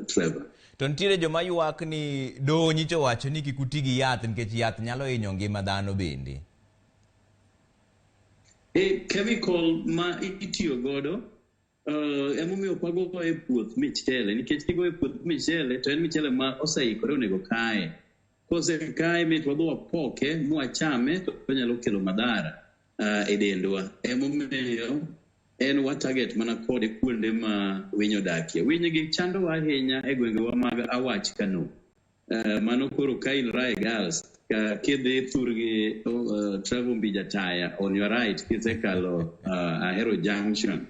Trevor. To nitiere joma ywak ni doho nyicha owacho ni kik uti gi yath nikech yath nyalo hinyo ngima dhano bende. E chemical ma itiyo godo emomiyo ok wagoyo e puoth michele nikech kigoyo e puoth michele to en michele ma oseikore onego kaye. Kosekaye mit wadhi wapoke mwachame to onyalo kelo madhara e dendwa. Emomiyo en wa target mana kode kuonde ma winy odakie. Winy gi chandowa ahinya e gwengewa mag Awach Kano. Mano koro ka in Rae Girls, kidhi thurgi Trevor Mbija Taya on your right kisekalo Ahero Junction.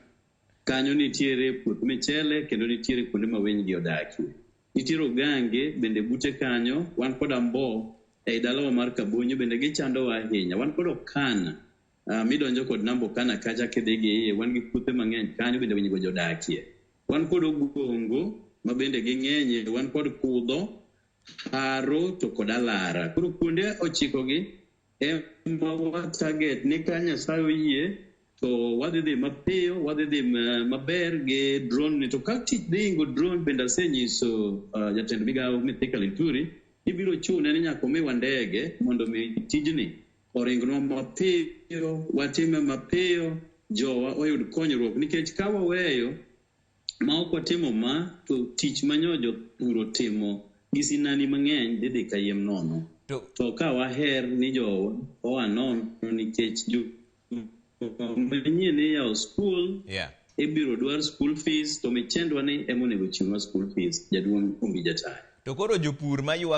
Kanyo nitiere puoth michele kendo nitiere kuonde ma winy gi odakie. Nitiere ogange bende bute kanyo, wan kod ambo ei dalawa mar Kabonyo bende gichandowa ahinya. Wan kod okana midonjo kod namba okana kacha kidhi gi iye, wan gi puothe mang'eny kanyo bende winy go jodakie. Wan kod ogongo ma bende ging'enye, wan kod kudho, haro to kod alara. Koro kuonde ochikogi ema wa target ni ka Nyasaye oyie to wadhi dhi mapiyo, wadhi dhi maber gi drone ni. To ka tich dhi ingo drone bende asenyiso jatend migawo Mithika Linturi ibiro chune ni nyaka omiwa ndege mondo mi tijni oringnwa mapiyo, watime mapiyo, jowa oyud konyruok nikech ka waweyo ma ok watimo ma to tich ma nyo jopur otimo gi sinani mang'eny dhi dhi kayiem nono. To ka waher ni jowa oa nono nikech manyien iyawo skul ibiro dwar school fees to michendwa ni ema onego chiwnwa school fees jaduong' Ombija Taya. To koro jopur ma ywak